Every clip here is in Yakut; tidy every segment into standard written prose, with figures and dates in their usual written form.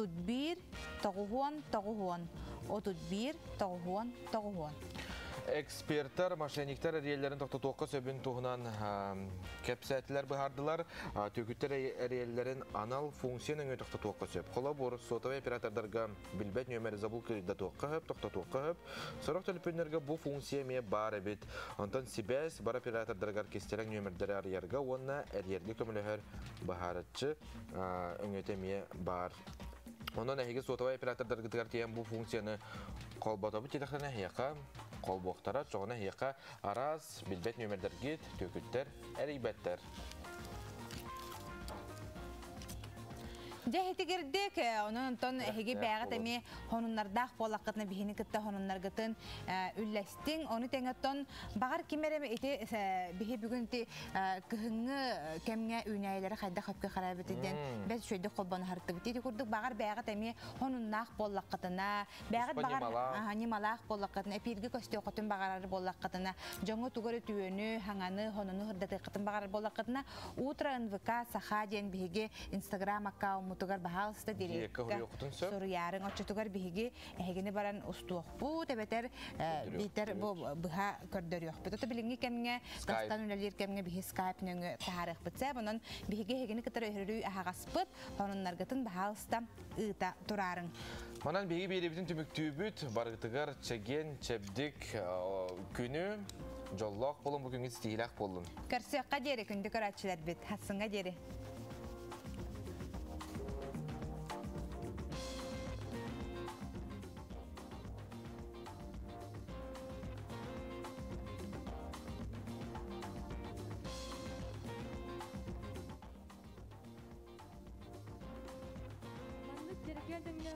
31 90 90 31 90 90. Эксперттэр мошенниктар эриэллэрин тохтотуохха сөбүн туһунан кэпсээтилэр, быһаардылар. Түөкүттэр эриэллэрин анал функция нөҥүө тохтотуохха сөп. Холобур, сотовай оператордарга билбэт нүөмэри заблокировать хөп, тохтотуохха хөп. Сорох төлөпүөннэргэ бу функция эмиэ баар эбит. Онтон сибээс бар оператордарыгар кистэлэҥ нүөмэрдэри арыйарга уонна эрийэргэ көмөлөһөр быһаарыччы өҥөтө эмиэ баар. Онон эһиги сотовай оператордаргытыгар тиийэн бу функцияны холботобут диэтэхтэринэ эһиэхэ холбуохтара, чоҕуна эһиэхэ араас билбэт нүөмэрдэргит, түөкүттэр эрийбэттэр. Дьэ итигирдик, онон онтон эһиги бэйэҕит эмиэ хонуннардаах буоллаххытына биһини кытта хонуннаргытын үллэстиҥ. Ону тэҥэ оттон баҕар ким эрэ ити биһи бүгүн ити кыһыҥҥы кэмҥэ үүнээйилэри хайдах өпкө харайбыт диэн бэс үчүгэйдик холбоно хартыбыт. Ити курдук баҕар бэйэҕит эмиэ хонуннаах буоллаххытына, бэйэҕит баҕар ньымалаах буоллаххытына, эпииргэ көстүөххүтүн баҕарар буоллаххытына, дьоҥҥо тугу эрэ түөнү, хаҥаны, хонуну сырдатыаххытын баҕарар буоллаххытына, Утро НВК Саха диэн биһиги Инстаграм аккаунмутугар баһаалыста дирекка суруйаарыҥ. Оччотугар биһиги эһигини баран устуохпут, эбэтэр биитэр бу быһа көрдөрүөхпүт. Ото билиҥҥи кэмҥэ, тастан үлэлиир кэмҥэ биһи скайп нөҥүө таһаарыахпыт сээп. Онон биһиги эһигини кытары өһөрүү аһаҕаспыт, хонуннаргытын баһаалыста ыыта тураарыҥ. Манан биһиги биэриибитин түмүктүүбүт. Барыгытыгар чэгиэн, чэбдик күнү, дьоллоох буолун, бу күҥҥүт ситиһиилээх буоллун. Көрсүөххэ диэри күндү көрөөччүлэрбит. Хасыҥҥа диэри. Маннык дьэрэкээн дэҥҥэ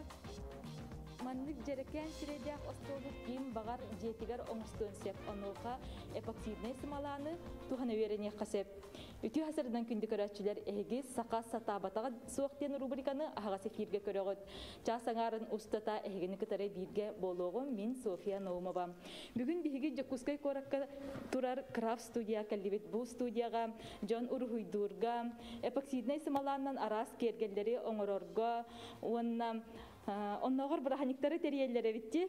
Маннык дьэрэкээн сирэйдээх остуолу ким баҕар дьиэтигэр оҥостуон сөп. Онуоха эпоксиднай сымалааны туһана үөрэниэххэ сөп. Үтүө хасырынан күндү көрөөччүлэр, эһиги «Саха сатаабатаҕа суох» диэн рубриканы аһаҕас эфиргэ көрөҕүт. Чаас аҥаарын устата эһигини кытары бииргэ буолуоҕум мин Софья Наумова. Бүгүн биһиги Дьокуускай куоракка турар крафт студия кэллибит. Бу студияҕа дьон уруһуйдуурга, эпоксиднай сымалааннан араас киэргэллэри оҥорорго уонна оннооҕор бырааһынньыктары тэрийэллэр эбит дии.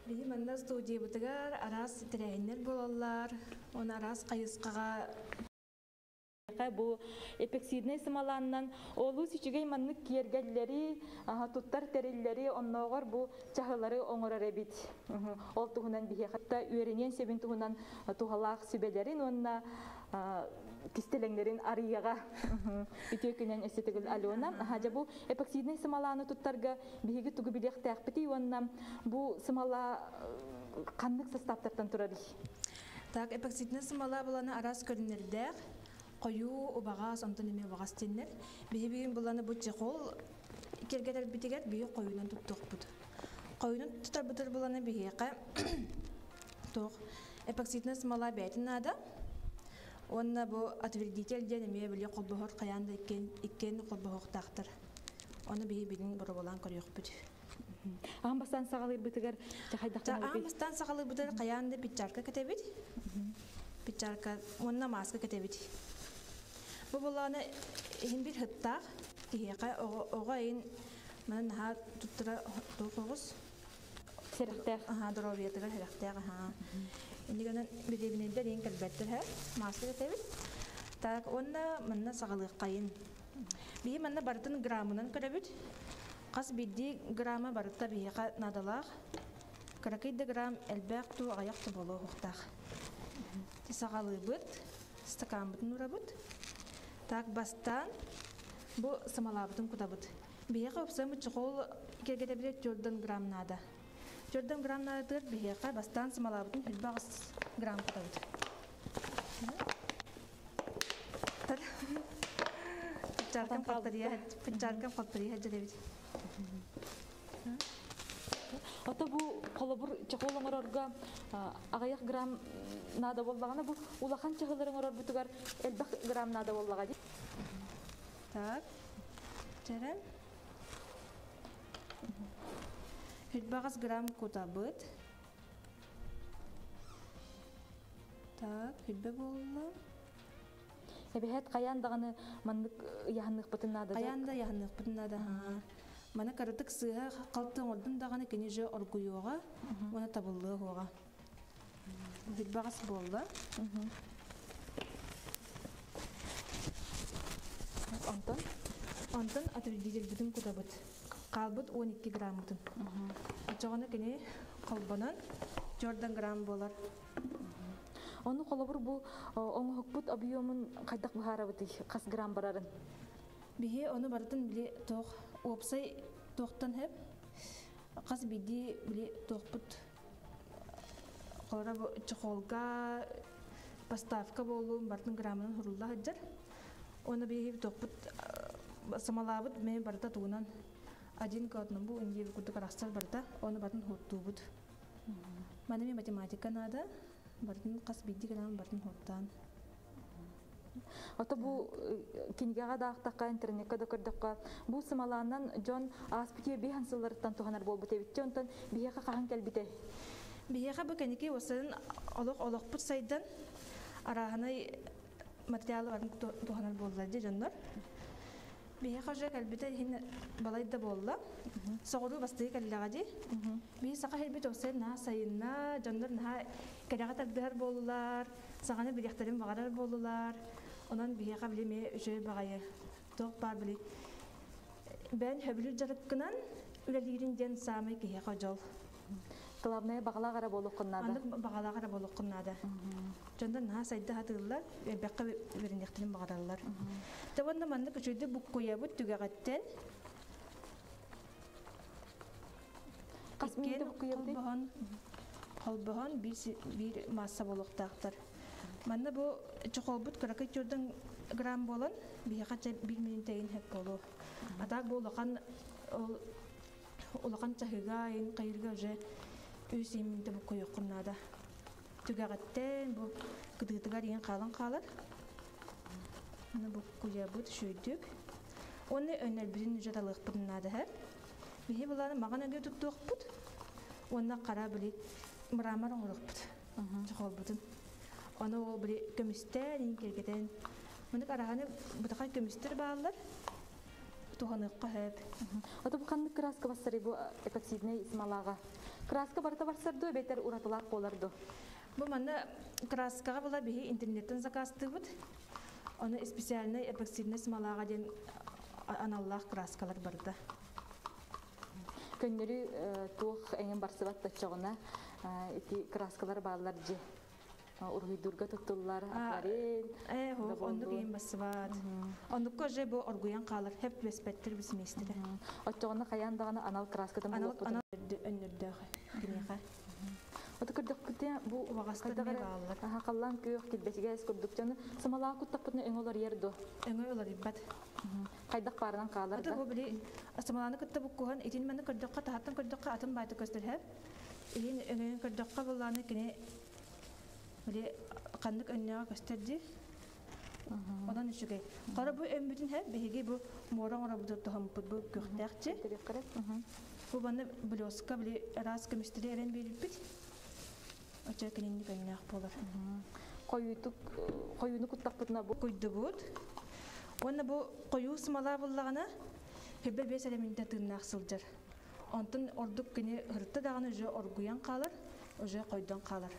Биһи манна студиябытыгар араас тэрээһиннэр буолаллар, оны араас хайысхаҕа Бу эпоксиднай сымалааннан олус үчүгэй маннык киэргэллэри, туттар тэриллэри, оннооҕор бу чаһылары оҥорор эбит. Ол туһунан биһиэхэ үөрэниэн сөбүн туһунан туһалаах сүбэлэрин уонна кистэлэҥнэрин арыйыаҕа. Үтүө күнэн өссө төгүл Алена. Дьэ бу эпоксиднай сымалааны туттарга биһиги тугу билиэхтээхпитий уонна бу сымала ханнык састааптартан турарый? Так, эпоксиднай сымала буланы араас көрүнэрдээх, хойуу, убаҕас, онтон эмиэ убаҕас диэннэр. Биһи бүгүн буланы бу чехол киэргэтэрбитигэр биһи хойуунан туттуохпут. Хойуунан тутарбытыр буланы биһиэхэ туох эпоксиднай смола бэйэтин наада. Уонна бу отвердитель диэн эмиэ били холбоһор хайаан да иккиэн иккиэн холбоһуохтаахтар. Ону биһи билин бороболаан көрүөхпүт. Аан бастаан саҕалыырбытыгар хайдахтан Аан бастаан саҕалыырбытыгар хайаан да перчатка кэтэбит. Перчатка уонна маска кэтэбит. Бу булааны иһин бир хыттаах киһиэхэ оҕо эйин маны наһаа туттара тоҕус Сэрэхтээх. Аха, доруобуйатыгар сэрэхтээх, аха. Иннигэнэн бириэбинэйдэр иин кэлбэттэр һэ. Маска кэтэбит. Так, уонна манна саҕалыаххайын. Биһи манна барытын граммынан көрөбүт. Хас биирдии грамма барыта биһиэхэ наадалаах. Кыракый да грамм элбэх туу, аҕыйах туу буолуохтаах. Саҕалыыбыт, стакаммытын уурабыт. Так, бастаан бу сымалаабытын кутабыт. Биһиэхэ уопсайын чохол киэргэтэбитэ 4 грамм наада. 4 грамм наадатыгар биһиэхэ бастаан сымалаабытын 28 грамм кутабыт. Пыччаркам халтарыйа, пыччаркам халтарыйа дьэдэбит. Ото бу холобур чохол оҥорорго аҕыйах грамм наада буоллаҕына, бу улахан чаһылары оҥорорбутугар элбэх грамм наада буоллаҕа дии. Так. Чэрэн. 28 грамм кутабыт. Так, хүлбэ буолла. Эбэһээт хайаан даҕаны маннык ыйааһынныахпытын наада. Хайаан да ыйааһынныахпытын наада. Маны кыратык сыыһа халты оҥордун даҕаны кини же оргуйуоҕа уонна табыллыа уоҕа. Билбэҕэс буолла. Онтон? Онтон отведителбитин кутабыт. Хаалбыт 12 граммытын. Оччоҕуна кини холбонон 4 грамм буолар. Ону холобур бу оҥоһукпут объемун хайдах быһаарабытый? Хас грамм барарын? Биһи ону барытын били туох уопсай туохтан хэп хас биирдии били туохпут холора бу чехолга поставка буолуун барытын граммынан хурулла сылдьар. Оны биһи туохпут самалаабыт мен барыта тугунан один к одному индиев курдук арахсар барыта оны батын хуттуубут. Маны ми математика надо бартын хас биирдии грамм бартын хуттаан. Ото бу кинигэҕэ да аахтахха, интернеккэ да көрдөххө, бу сымалаанан дьон ааспыт үйэ биһан сылларыттан туһанар буолбут эбит. Онтон биһиэхэ хаһан кэлбитэй? Биһиэхэ бу кэнники уосарын олох олохпут сайдан арааһынай материалы барын туһанар буоллар дии дьоннор. Биһиэхэ уже кэлбитэ иһин балай да буолла. Соҕуруу бастыы кэллэҕэ дии. Биһи саха сирбит уопсайын наһаа сайынна, дьоннор наһаа кэрэҕэ тардыһар буоллулар, саҥаны билиэхтэрин баҕарар буоллулар. Онон биһиэхэ били эмиэ үчүгэй баҕайы туох баар били бэйэн сөбүлүүр дьарыккынан үлэлиирин диэн саамай киһиэхэ дьол. Главное баҕалаах эрэ буолуоххун наада. Маннык баҕалаах эрэ буолуоххун наада. Дьоннор наһаа сайда сатыыллар, элбэххэ үөрэниэхтэрин баҕараллар. Тэ уонна маннык үчүгэйдик буккуйабыт түгэҕиттэн. Хас мүнүүтэ буккуйабытый? Холбоһон, холбоһон биир, биир маасса буолуохтаахтар. Манна бу чохолбут кыракый чурдан грамм буолан, биһиэхэ чэ биир мүнүүтэ иһин хэп буолуо. А так бу улахан ол улахан чаһыыга иһин хайырга уже үс мүнүүтэ буккуйуоххун наада. Түгэҕиттэн бу кытыытыгар иһин хаалан хаалар. Аны буккуйабыт үчүгэйдик. Уонна өнөрбүтүн уже талыахпытын наада һэ. Биһи булааны маҕан өгө туттуохпут. Уонна хара били мрамор оҥоруохпут. Чохолбутун. Ону ол били көмүстэн, иһин киэргэтэн. Мынык араһаны бытахай көмүстэр бааллар. Туһаныахха сөп. Ото бу ханнык краска барсарый бу эпоксиднай смолаҕа? Краска барыта барсар дуо, эбэтэр уратылаах буолар дуо? Бу манна краскаҕа була биһи интернеттен заказтыыбыт. Оны специальный эпоксидный смолаҕа диэн аналлаах краскалар барда. Көннөрү туох эҥин барсыбат таччоҕуна ити краскалар бааллар дьи. Уруһуйдуурга туттуллар акварель. Оннук иин бассыбат. Оннукка уже бу оргуйан хаалар, хеп түбэспэттэр бисмиэстэрэ. Оччоҕуна хайаан даҕаны анал краскатын Анал булуохпутун. Анал өннөрдөөх киниэхэ. Ото көрдөхпүтэ бу Убаҕастар хайдах эмиэ эрэ бааллар. аха халлаан күөх килбэчигэс курдук дьону самалаа куттаппытына өҥө олоруйар дуо? Өҥө уларыйбат. Хайдах баарынан хаалар Ото да? бу били самалааны кытта буккуһан итин маны көрдөххө таһаттан көрдөххө атын баайты көстөр хэп. Иһин өҥөйөн көрдөххө буллааны кини били ханнык өннөҕө көстөр дии. Онон үчүгэй. Хара бу өммүтүн хэп биһиги бу муора оҥоробутур тоһомпут бу күөхтээхчи. Бу баны блеска били ыраас көмүстэри эрэн биэриппит. Очо кининник өҥнөөх буолар. Хойуутук хойууну куттахпытына бу Куйдубут. Уонна бу хойуу смола буллаҕына хүбэ бес элементэ тыыннаах сылдьар. Онтон ордук кини ырытта даҕаны уже оргуйан хаалар, уже хойдон хаалар.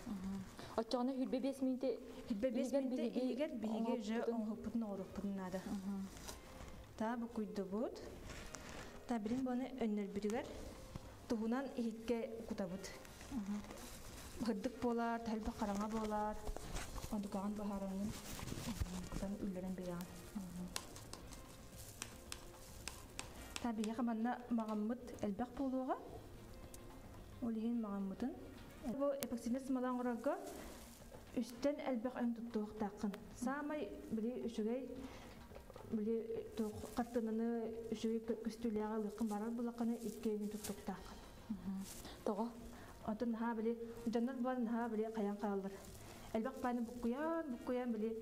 Оччоҕуна хүрбэ бес мүнүүтэ Хүбэ бес иһигэр мүнүүтэ биһиги иһигэр биһиги уже оҥоһукпутун оҥоһукпутун оҥоруохпутун наада. Та бу куйдубут. Та билин буону өннөрбүтүгэр туһунан иһикке кутабыт. Хырдык буолар, тэлбэх хараҥа буолар. Онтукаҕын баһаараңын кутан үллэрэн бирэҕин. Та биһиэхэ манна маҕаммыт элбэх буолуоҕа. Ол иһин маҕаммытын. Бу эпоксидный смола оҥорорго үстэн элбэх өҥ туттуохтааххын. Саамай били үчүгэй били туох хартыынаны үчүгэй көстүүлээҕи ылыаххын барар булаххына икки өҥү туттуохтааххын. Тоҕо? Онтон наһаа били дьоннор буолан наһаа били хайан хааллар. Элбэх пааны буккуйан, буккуйан били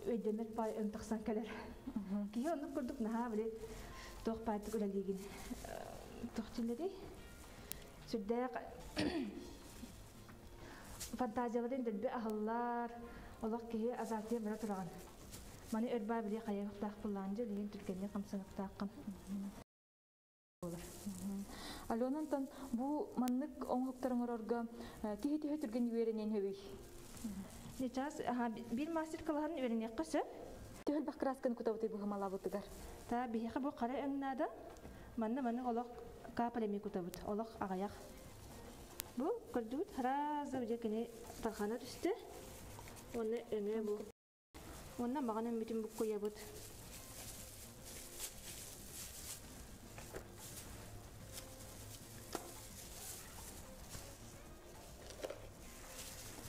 өйдөммөт паай өҥ тахсан кэлэр. Киһи оннук курдук наһаа били туох паайтык үлэлиигин. Туох дьиллэрий? Сүрдээх фантазияларын дэлби аһыллар, олох киһи азартия бара тураҕын. Маны өрбаа били хайыахтаах буллаан дьэ билигин түргэнник хамсаныахтааххын. Аленантан бу маннык оҥоһуктар оҥорорго киһи төһө түргэн үөрэниэн сөбүй? Сейчас биир мастер-классын үөрэниэххэ сөп. Төһө элбэх красканы кутабытый бу хымалаабытыгар? Та биһиэхэ бу хара өҥ наада. Манна маннык олох капля эми кутабыт. Олох аҕыйах. Бу көрдүгүт сразу дьэ кини тархана түстэ. Уонна өҥө бу. Уонна маҕан өҥмүтүн буккуйабыт.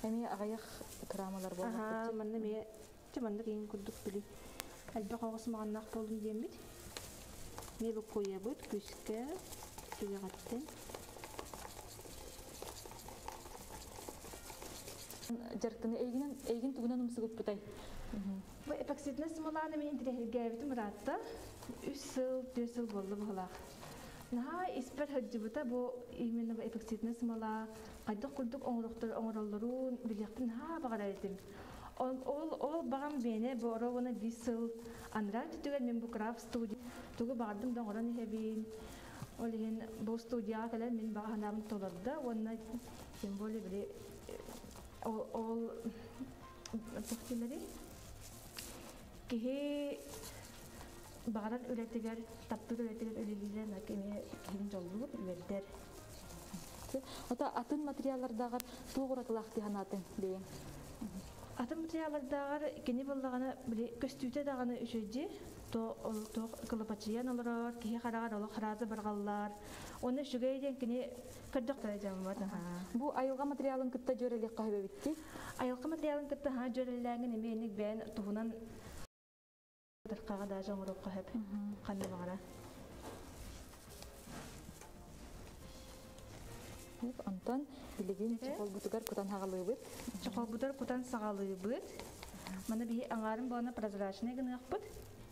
Эмиэ аҕыйах крамалар буолбут. Манна эмиэ манна киин курдук били элбэх оҕус маҕаннаах буолун диэммит. Эмиэ буккуйабыт күскэ түгэҕиттэн. Дьарыктаны эйигинэн эйигин тугунан умсугуппутай? Бу эпоксиднай смоланы мин интириэһиргээбитим ыраатта. Үс сыл, 4 сыл буолла быһылаах. Наһаа испэр сылдьыбыта бу именно бу эпоксиднай смола хайдах курдук оҥорохтор оҥороллорун билиэхпин наһаа баҕарар этим. Ол ол ол баҕам бэйэне бу оруобуна 5 сыл анараа өттүгэр мин бу крафт студия тугу баҕардым да оҥорон иһэбин. Ол иһин бу студияҕа кэлэн мин баҕа санаабын толордо уонна тем более били ол ол туох дииллэрий киһи баҕарар үлэтигэр таптыыр үлэтигэр үлэлиирэ эмиэ киһини дьоллуур, үөрдэр. Ото атын материаллардааҕар туох уратылаах дии санаатыҥ бэйэҥ? Атын материаллардааҕар кини буоллаҕына били көстүүтэ даҕаны үчүгэйдии, то туох кылапачыйан олорор, киһи хараҕар олох хараазы барҕаллар. Уонна үчүгэй диэн кини көрдөхтөрө дьаммат. Бу айылҕа материалын кытта дьүөрэлиэххэ сөбөбүттий? Айылҕа материалын кытта хаһа дьүөрэлээҥин эмиэ инник бэйэн туһунан таркаҕа даже оҥоруохха сөп. Ханна баҕара. Онтон билигин чохолбутугар кутан хаҕалыыбыт. Чохолбутугар кутан саҕалыыбыт. Маны биһи аҥаарын буолана прозрачный гыныахпыт.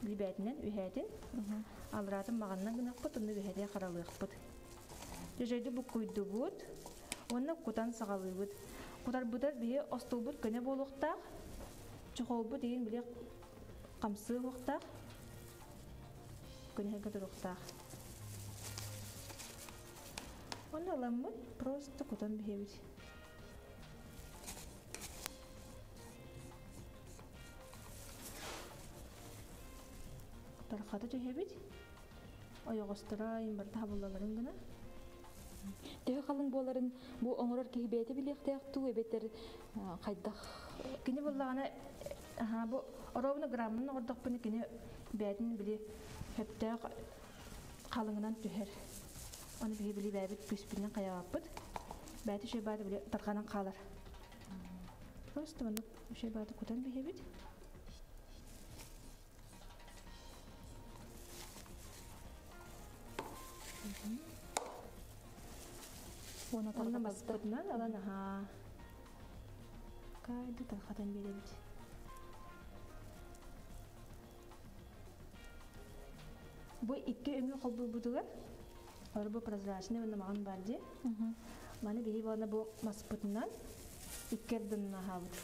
Билбээтинэн үһээтин. Алраатын маҕаннан гыныахпыт, онно үһээтин харалыахпыт. Дьөжөйдү буккуйдубут. Уонна кутан саҕалыыбыт. Кутарбытар биһи остуолбут көнө буолуохтаах. Чохолбут иһин били хамсыы уохтаах. Көнөһөргө туруохтаах. Онно ыламмыт просто кутан биһэбит. Тархата түһэбит. Ойоҕосторо барыта хабыллаларын гына. Төһө халыҥ буоларын бу оҥорор киһи бэйэтэ билиэхтээх туу эбэтэр хайдах? Кини буллаҕына бу оруобуна граммын оҥордохпуна кини бэйэтин били сөптөөх халыҥынан түһэр. Оны биһи били бэйэбит күспүнэн хайаҕаппыт. Бэйэтэ үчүгэй баата били тарҕанан хаалар. Просто маннык үчүгэй баата кутан биһэбит. Онно маспытынан алан аха. Кайды тархатан биэрэбит. Бу икки өҥү холбуйбутугар, олор бу прозрачный уонна маҕан бар дии. Маны биһи буолна бу маспытынан икки ардынан аһаабыт.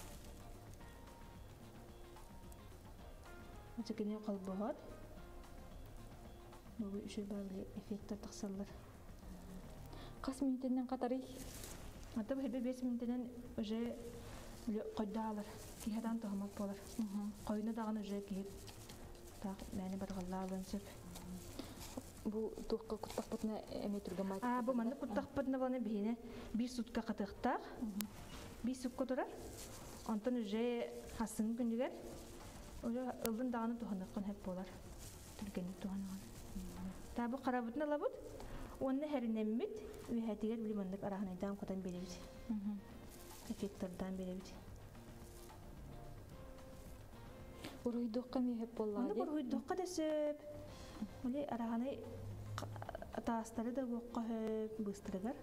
Очо кини холбоһор. Бу үчүгэй баҕайы эффекттэр тахсаллар. Хас мүнүүтэнэн хатарый? Ата бу 5 мүнүүтэнэн уже койдаалар. Киһи тоһомот буолар. Хойуна даҕаны уже киһи таах мээнэ барҕаллаалыан сөп. Бу туохха куттахпытына эмиэ түргэн баай. А бу маннык куттахпытына буолан биһине биир сутка хатыахтаах. Биир сукка турар. Онтон уже хассыҥ күнүгэр уже ыллын даҕаны туһаныаххын сөп буолар. Түргэнник туһаныгын. Та бу харабытын алабыт. Уонна хэринэммит үһэтигэр били маннык араһынайдаан кутан биэрэбит. Эффектордаан биэрэбит. Уруһуйдуохха эмиэ сөп буоллаҕа Оннук дии. уруһуйдуохха да сөп. Били араһынай таастары да уохха сөп быыстарыгар.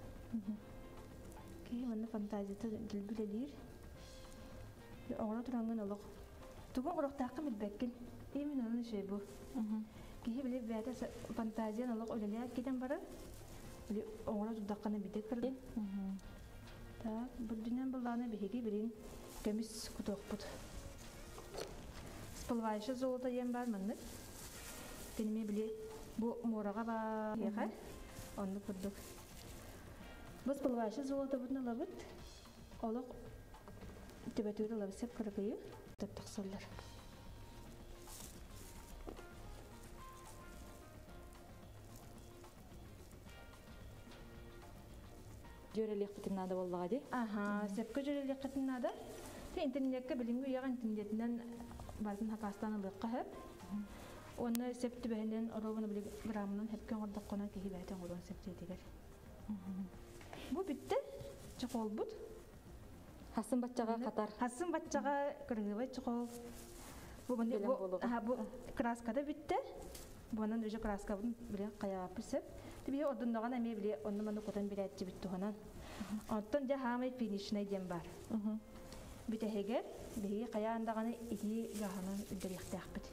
Киһи манна фантазията дэлби үлэлиир. Оҕоро тураҥҥын олох тугу оҥоруохтааххын билбэккин. Именно онон үчүгэй бу. Киһи били бэйэтэ фантазиян олох үлэлээн китэн барар. Били оҥоро турдаххына биде кырдын. Так, бурдунан буллаана биһиги билин көмүс кутуохпут. Всплывающее золото диэн бар маннык. Киними били бу муораҕа бар. Оннук курдук. Бу всплывающее золото бутун алабыт. Олох төбөтүгэр ылабыт сеп кыракыйы. Тахсаллар. Дьүөрэлиэхпитин наада буоллаҕа дии. Аха, сөпкө дьүөрэлиэххитин наада. Те интернетке билиҥҥи үйэҕэ интернетинэн барытын хакаастаан ылыахха сөп. Уонна сөп түбэһинэн оруобуна били граммынан сөпкө оҥордоххуна киһи бэйэтэ оҥоруон сөп дьиэтигэр. Бу бүттэ. Чохолбут. Хасын баччаҕа хатар. Хасын баччаҕа кырыһыыбай чохол. Бу бу бу краската бүттэ. Буонан уже краскабын биле хайааппы сөп. Тибии ордуннаҕан эмиэ биле онну ману кутан билээччибит туһанан. Онтон дьэ хаамай финишнай диэн бар. Бүтэһигэр биһиги хайаан даҕаны итии гааһынан үрдэриэхтээхпит.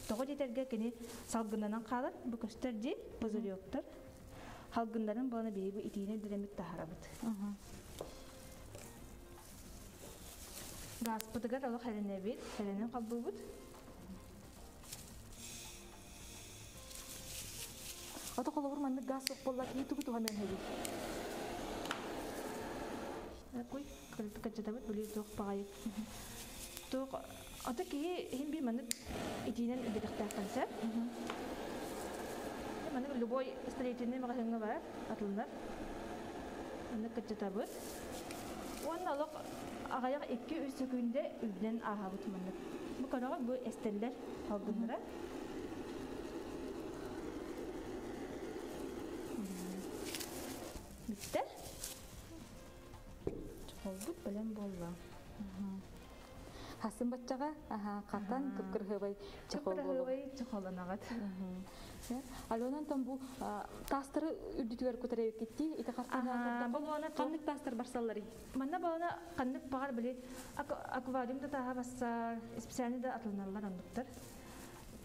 Тоҕо диэтэргэ кини салгыннанан хаалар, бу көстөр дии, пузырёктар. Халгыннарын буолана биһиги бу итиини үрдэрэммит таһарабыт. Гааспытыгар олох эрэнэбит, эрэнэн холбуубут. Ото холобур маннык газ суох буолла кии тугу туһаныан сөбүй? Куй кырдьытабыт били туох баҕайы. Туох ото киһи иһин бир маннык итиинэн үрдэтихтээххин сөп. Маннык любой строительный магазиҥҥа барар, атылынар. Маннык кырдьытабыт. Уонна олох аҕыйах 2-3 сөкүүндэ үрдүнэн ааһабыт маннык. Бу көрөҕүт бу эстэллэр халгыннара. Бүттэ. Чохолбут бэлэм буолла. Хасын баччаҕа хатан кып-кырыһыабай чехол буолуо. Кып-кырыһыабай чехоланаҕыт. Алена там бу таастары үрдүтүгэр кутар эбиккитти ити хартыына ханнык таастар барсалларый? Манна балана ханнык баҕар били аквариум да тааһа бассар, специально да атылыналлар оннуктар.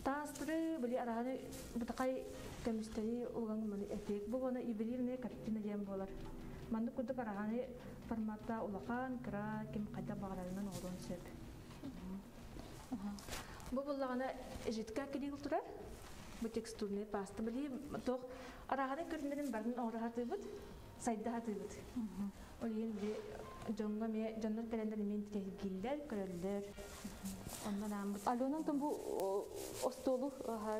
Таастары били араһаны бутакай көмүстэри улган маны этик. Бу оны ювелирная картина диэн буолар. Маннык курдук араһаны форматта улахан, кыра, ким хайда баҕарарынан оҕолон сөп. Бу буллаҕына жидка кирил турар. Бу текстурный паста били тоқ араһаны көрүннэрин барын оҕораһатыыбыт, сайдаһатыыбыт. Ол иһин били дьоҥҥо ме дьоннор кэлэннэр эмиэ тиһигиллэр, көрөллөр. Оннон ааммыт. Аленан там бу остуолу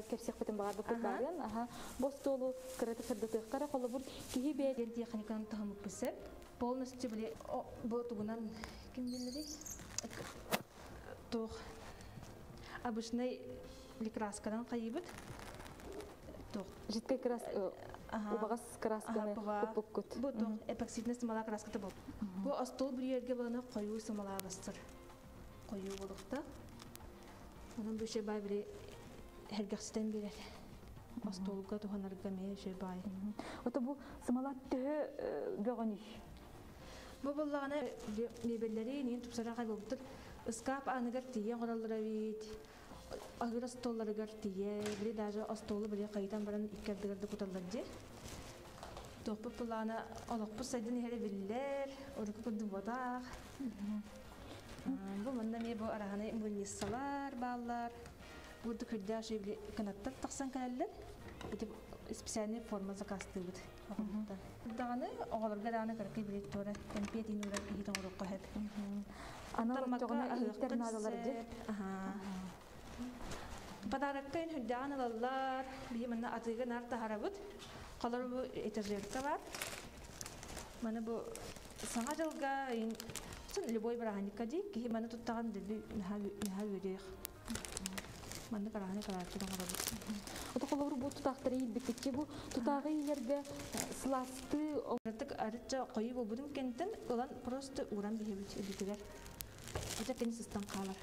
кэпсиэхпитин баҕарбыппыт баарыан. Бу остуолу кыраты сырдатыахтара холобур киһи бэйэ диэн техниканы таһымыппыт сөп. Полностью били бу тугунан ким биллэрий? Туох обычный красканан хайыбыт. Туох жидкай крас убаҕас красканы куппуккут. Бу туох эпоксидный смола краската бу. Бу остуол бүрүйэргэ баланы хойуу смола бастыр. Хойуу болуқта. Онон бу бай били хергахсытан берер. Остуолга туханарга ме бай. Ото бу смола төһө бөҕөнүй? Бу буллаҕына мебеллери нин тупсара хай болбуттар. Ыскаап аныгар тиийэн хораллара бит. Аһыыр остуолларыгар тиийэ, били даже остуолу били хайытан баран икки ардыгар да куталлар дьи. Туохпут буллаҕына олохпут сайдан иһэрэ биллэр, урукку курдук буотаах. Бу манна эмиэ бу араһаны мыльниссалар бааллар. Бурдук үрдээх шей били кынаттар тахсан кэлэллэр. Ити специальный форма заказтыыбыт. Даҕаны оҕолорго даҕаны кыракый били туора кэмпиэт иин урар иһит оҥоруохха сөп. Анал оччоҕуна иһиттэр наадалар дьи. Подарокка ин хүрдэҕин ылаллар. Биһи манна атыыга нар таһарабыт. Холор бу этажерка бар. Маны бу саҥа дьылга ин любой бырааһынньыкка дии киһи маны туттаҕын дэлби наһаа үөрүөх. Маннык араһаны карааччы оҥоробут. Ото холобур бу тутаахтары иирбиккитчи бу тутааҕы иилэргэ сылаастыы Артык арычча хойуу буолбутун кэнниттэн ылан просто ууран биһибит үрдүтүгэр. Ата кини сыстан хаалар.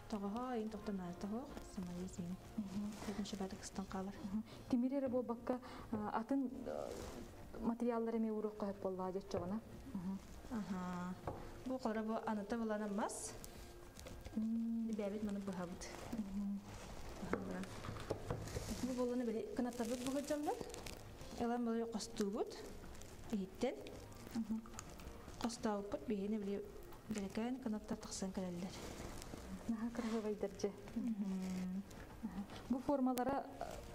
Тоҕоһо ин тохтон наатаһох самайы син. Көтөн шабаты кыстан хаалар. Тимир эрэ буолбакка атын материаллар эмиэ уруохха сөп буоллаҕа дьоччоҕуна. Аха. Бу холора бу аныта булана мас. Бэбит маны быһабыт. Бу болуну били кынаттарбыт буһуджаллар. Элан бу костуубут. Иһиттен. Костаабыппыт биһини били берекэн кынаттар тахсан кэлэллэр. Наһаа кыраһыабайдар дьэ. Бу формалара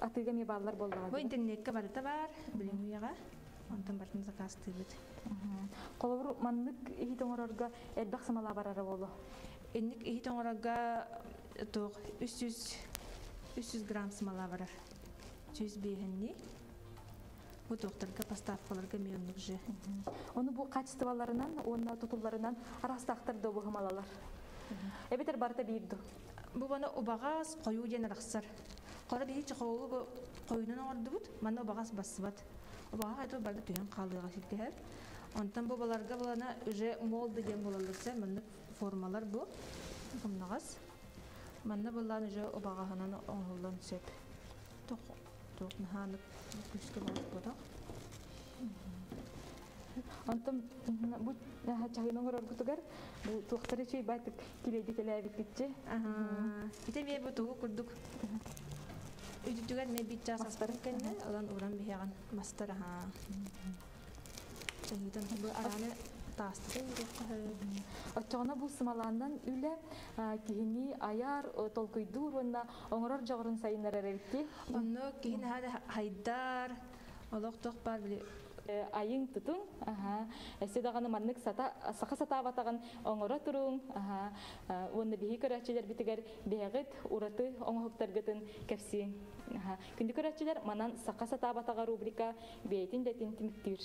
атыыга эмиэ бааллар буоллаҕа Бу дии. интернетке барыта баар, билиҥҥи үйэҕэ. Онтон барытын заказтыыбыт. Холобур, маннык иһит оҥорорго элбэх сымала барара буолуо. Инник иһит оҥорорго туох 300 300 грамм сымала барар. 105 Бу туохтарга поставкаларга эмиэ оннук же. Ону бу качестволарынан уонна тутулларынан араастаахтар да быһымалалар. Эбэтэр барыта биир ду. Бу бана убаҕас хойуу диэн арахсар. Хора биһи чохоолу бу хойуунан оҥордубут, манна убаҕас бассыбат. Убаҕа хайта барда түһэн хаалыаҕа сиргэһэр. Онтон бу баларга булана уже молды диэн булалларса маннык формалар бу умнаҕас. Манна буллаан уже убаҕаһынан оҥоһуллан сөп. Тох туох наһаанык күүскэ буолбатах. Онтон бу чаһыны оҥороргутугар бу туохтары үчүгэй байтык килиэйди кэлээбиккитчи. Ити эмиэ бу тугу курдук үтүтүгэр эмиэ биир чаас астарын кэннэ ылан уран биһиэҕин мастар аһаа. Чаһыытан бу арааны таастата уруохха сөп. Оччоҕуна бу сымалааннан үлэ киһини айар, толкуйдуур уонна оҥорор дьоҕурун сайыннарар эбитти. Онно киһи наһаа да хайдар, олох туох баар били Айыҥ тутуҥ, аһа, өссө даҕаны маннык сата, саха сатаабатаҕын оҥоро туруҥ, аһа, уонна биһи көрөөччүлэрбитигэр бэйэҕит ураты оҥоһуктаргытын кэпсиэҥ. Аһа, күндү көрөөччүлэр, манан Саха сатаабатаҕа рубрика бэйэтин дэтин түмүктүүр.